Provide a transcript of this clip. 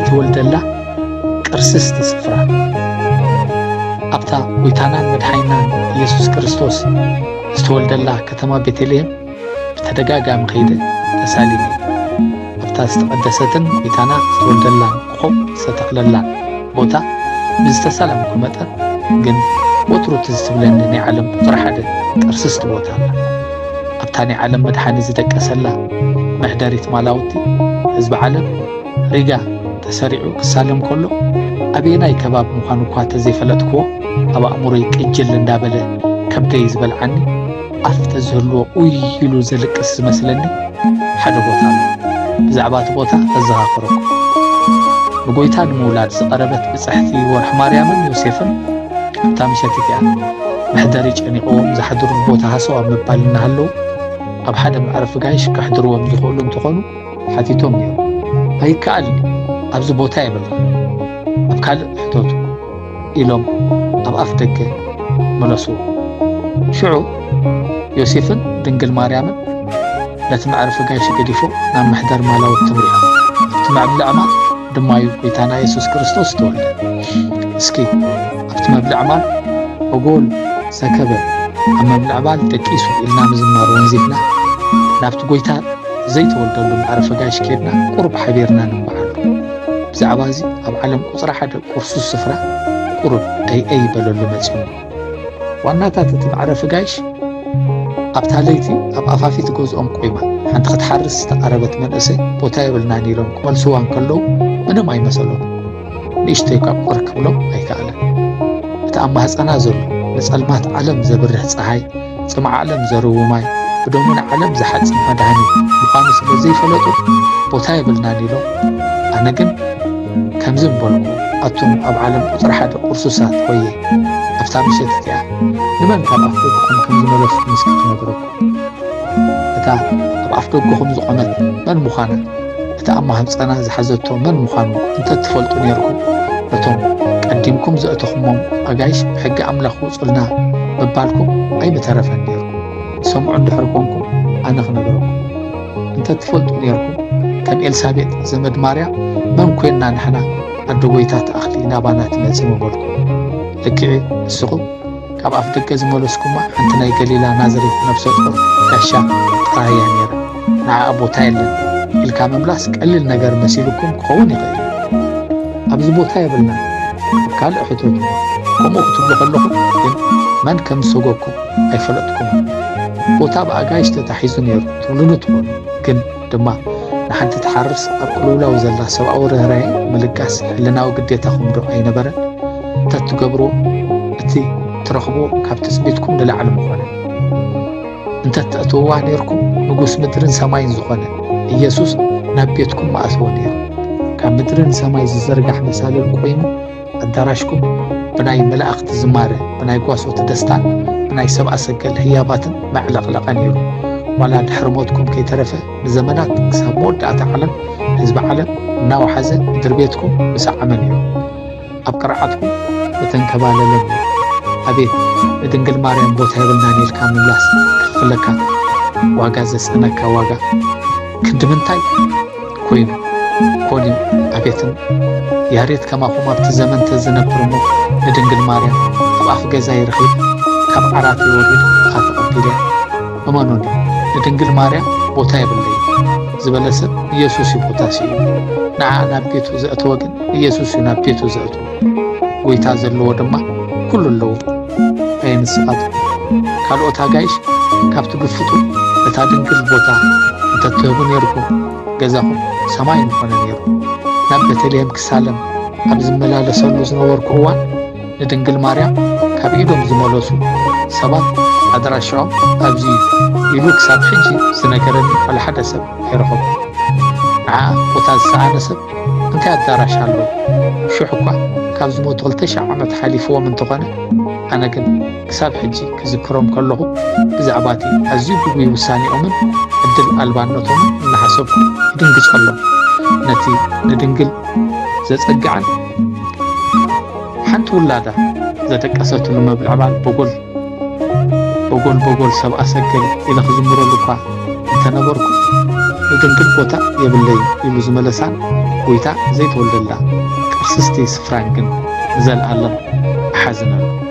ዝተወልደላ ቅርስስቲ ስፍራ፣ ኣብታ ጎይታናን መድሓኒናን ኢየሱስ ክርስቶስ ዝተወልደላ ከተማ ቤተልሔም ብተደጋጋሚ ከይደ ተሳሊመ። ኣብታ ዝተቐደሰትን ጎይታና ዝተወልደላን ኮኾብ ዝተተኽለላን ቦታ ብዝተሳለምኩ መጠን ግን፣ ወትሩ ትዝ ትብለኒ ናይ ዓለም ቁጽሪ ሓደ ቅርስስቲ ቦታ ኣላ። ኣብታ ናይ ዓለም መድሓኒ ዝደቀሰላ መሕደሪት ማላውቲ፣ ህዝቢ ዓለም ሪጋ ተሰሪዑ ክሳለም ከሎ፣ ኣበየናይ ከባቢ ምዃኑ እኳ ተዘይፈለጥክዎ፣ ኣብ ኣእምሮይ ቅጅል እንዳበለ ከብደይ ዝበልዓኒ፣ ኣፍ ተዝህልዎ ኡይ ኢሉ ዘልቅስ ዝመስለኒ ሓደ ቦታ ኣሎ። ብዛዕባ እቲ ቦታ ከዘኻኽረኩም። ንጎይታ ንምውላድ ዝቐረበት ብጽሕቲ ወርሒ ማርያምን ዮሴፍን ኣብታ ምሸት እቲኣ፣ መሕደሪ ጨኒቕዎም ዝሓድሩሉ ቦታ ሃሰው ኣብ ምባል እናሃለዉ፣ ኣብ ሓደ መዕረፊ ጋይሽ ከሕድርዎም ዝኽእሉ እንተኾኑ ሓቲቶም ነይሮም። ኣይከኣልን፣ ኣብዚ ቦታ የብልናን፣ ኣብ ካልእ ሕተቱ ኢሎም ኣብ ኣፍ ደገ መለስዎ። ሽዑ ዮሴፍን ድንግል ማርያምን ነቲ መዕረፊ ጋይሽ ገዲፎም ናብ መሕደር ማላውቲ ተመርሖም። ኣብቲ መብልዕ ማል ድማ እዩ ጎይታና የሱስ ክርስቶስ ዝተወልደ። እስኪ ኣብቲ መብልዕ ማል ኦጎል ሰከበ፣ ኣብ መብልዕ ማል ደቂሱ ኢልና ምዝማር ወንዚፍና፣ ናብቲ ጎይታ ዘይተወልደሉ መዕረፊ ጋይሽ ኬድና ቁሩብ ሓቢርና ንንብዓሉ። ብዛዕባ እዚ ኣብ ዓለም ቁጽሪ ሓደ ቅርሱስ ስፍራ ቁሩብ ኣይ ኣይ በለሉ መጺኡ። ዋናታት እቲ መዕረፊ ጋይሽ ኣብታ ለይቲ ኣብ ኣፋፊት ገዝኦም ቆይማ፣ ሓንቲ ክትሓርስ ዝተቓረበት መንእሰይ ቦታ የብልናን ኢሎም ክመልስዋ እንከለዉ ምንም ኣይመሰሎም። ንእሽተይ እኳ ቁር ክብሎም ኣይከኣለን። እቲ ኣብ ማህጸና ዘሎ ንጸልማት ዓለም ዘብርህ ጸሃይ፣ ጽምዓ ዓለም ዘርዊ ማይ፣ ብደሙ ንዓለም ዝሓጽብ መድሃኒት ምዃኑ ስለ ዘይፈለጡ፣ ቦታ የብልናን ኢሎም። ኣነ ግን ከምዚ ምበልኩ፣ ኣቱም ኣብ ዓለም ቁጽሪ ሓደ ቅርሱሳት ሆየ፣ ኣብታ ምሸት እቲኣ ንመን ካብ ኣፍ ደግኹም ከም ዝመለስኩም እስኪ ክነግረኩም። እታ ኣብ ኣፍ ደገኹም ዝቖመት መን ምዃና፣ እቲ ኣብ ማህጸና ዝሓዘቶ መን ምዃኑ እንተ ትፈልጡ ነይርኩም፣ ነቶም ቀዲምኩም ዘእተኹሞም ኣጋይሽ ብሕጊ ኣምላኽ ውጹልና ምባልኩም ኣይምተረፈን ነይሩ። ትሰምዑ እንድሕር ኮንኩም፣ ኣነ ክነግረኩም። እንተ ትፈልጡ ነይርኩም፣ ከም ኤልሳቤጥ ዘመድ ማርያም መን ኮይንና ንሕና ኣደ ጐይታ ትኣኽሊ ናባና ትመጺ ምበልኩም። ልክዕ እዩ፣ ንስኹም ካብ ኣፍ ደገ ዝመለስኩማ ሓንቲ ናይ ገሊላ ናዝሬት ነፍሰ ጡር ጋሻ ጥራይ እያ ነይራ። ንዓኣ ቦታ የለን ኢልካ ምምላስ ቀሊል ነገር መሲሉኩም ክኸውን ይኽእል እዩ። ኣብዚ ቦታ የብልናን፣ ኣብ ካልእ ሕተቱ። ከምኡ ክትብሉ ከለኹም ግን መን ከም ዝሰጎኩም ኣይፈለጥኩምን። ቦታ ብኣጋይሽ ተታሒዙ ነይሩ ትብሉኒ ትኾኑ፣ ግን ድማ ንሓንቲ ትሓርስ ኣብ ቅልውላው ዘላ ሰብኣዊ ርህራሄ ምልጋስ ሕልናዊ ግዴታኹም ዶ ኣይነበረን? እንተትገብርዎ፣ እቲ ትረኽብዎ ካብ ትጽቢትኩም ንላዕሊ ምኾነ። እንተተእትውዋ ነይርኩም፣ ንጉስ ምድርን ሰማይን ዝኾነ ኢየሱስ ናብ ቤትኩም ምኣተወ ነይሩ። ካብ ምድሪ ንሰማይ ዝዝርጋሕ መሳልል ቆይሙ፣ ኣዳራሽኩም ብናይ መላእኽቲ ዝማረ፣ ብናይ ጓሶት ደስታን ብናይ ሰብኣ ሰገል ህያባትን መዕለቕለቐ ነይሩ። ዋላ ድሕሪ ሞትኩም ከይተረፈ፣ ንዘመናት ክሳብ መወዳእታ ዓለም፣ ህዝቢ ዓለም እናወሓዘ ምድሪ ቤትኩም ምሰዓመ ነይሩ። ኣብ ቅርዓትኩም ምተንከባለለ ነይሩ። ኣቤት፣ ንድንግል ማርያም ቦታ የብልናን ኢልካ ምምላስ ከኽፍለካ ዋጋ ዘስእነካ ዋጋ ክንዲ ምንታይ ኮይኑ? ኮን እዩ። ኣቤትን፣ ያሬድ ከማኹም ኣብቲ ዘመን ተዝነብር እሞ፣ ንድንግል ማርያም ኣብ ኣፍ ገዛይ ረኺበ፣ ካብ ዓራተይ ወሪደ ኢኻ ተቐቢለያ። እመኑኒ፣ ንድንግል ማርያም ቦታ የብለይን ዝበለ ሰብ ንየሱስ እዩ ቦታ ስኢኑ። ንዓኣ ናብ ቤቱ ዘእተወ ግን ንየሱስ እዩ ናብ ቤቱ ዘእትዎ። ጎይታ ዘለዎ ድማ ኩሉ ኣለዎ። ኣየ ንስኻትኩም ካልኦት ኣጋይሽ፣ ካብ ትግፍጡ ነታ ድንግል ቦታ እንተትህቡ ነይርኩም፣ ገዛኹም ሰማይ ምኾነ ነይሩ። ናብ ቤተልሔም ክሳለም ኣብ ዝመላለሰሉ ዝነበርኩ እዋን፣ ንድንግል ማርያም ካብ ኢዶም ዝመለሱ ሰባት ኣድራሻኦም ኣብዚ እዩ ኢሉ ክሳብ ሕጂ ዝነገረኒ ዋላ ሓደ ሰብ ኣይረኸብኩን። ንዓኣ ቦታ ዝሰኣነ ሰብ እንታይ ኣዳራሽ ኣሎ? ሽሕ እኳ ካብ ዝሞቱ ክልተ ሺሕ ዓመት ሓሊፍዎም እንተኾነ፣ ኣነ ግን ክሳብ ሕጂ ክዝክሮም ከለኹ፣ ብዛዕባ እቲ ኣዝዩ ግጉይ ውሳኔኦምን ዕድል ኣልባነቶምን እናሓሰብኩ ይድንግጸሎም። ነቲ ንድንግል ዘጸግዓን ሓንቲ ውላዳ ዘደቀሰትሉ መብልዕ ባል በጎል፣ በጎል በጎል ሰብኣ ሰገል ኢለ ክዝምረሉ እኳ እንተነበርኩ፣ እግን ግን ቦታ የብለይን ኢሉ ዝመለሳን ጎይታ ዘይተወልደላ ቅርስስቲ ስፍራን ግን ንዘልኣለም እሓዝነሉ።